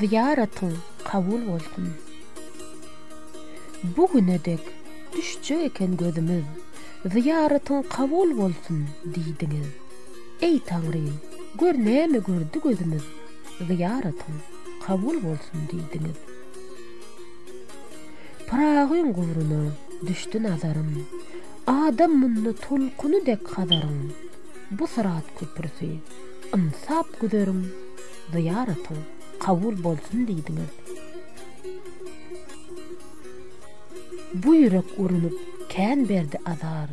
Zyýaratyň kabul bolsun. Bu güne dek düşjek eken gözümiz, Zyýaratyň kabul bolsun diýdiňiz. Eý Taňrym, gör näme gördi gözümiz, Zyýaratyň kabul bolsun diýdiňiz. Pyragyň gubruna düşdi nazarym, Adam munda tolkuny dek Hazaryň, Bu syrat köprüsi, ynsap güzeriň, Zyýaratyň kabul bolsun diýdiňiz. Bu ýürek urunyp kän berdi azar,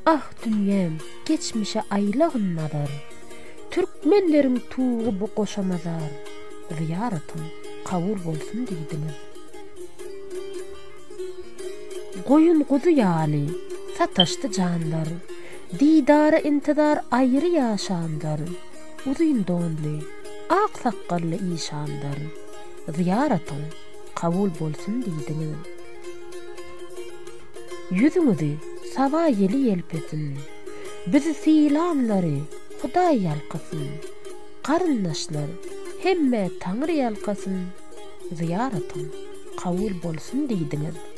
Ah, dünýäm, geçmişe aýlagyn nazar. Türkmenleriň tugy bu goşa mazar, Zyýaratyň kabul bolsun diýdiňiz. Goýun-guzy ýaly sataşdy janlar, Didara intizar aýry ýaşanlar, Uzyn donly, ak sakgally işanlar, Zyýaratyň kabul bolsun diýdiňiz. Ýüzüňizi saba ýeli ýelpesin, Bizi sylanlary Hudaý ýalkasyn, Garyndaşlar, hemmä Taňry ýalkasyn, Zyýaratyň kabul bolsun diýdiňiz.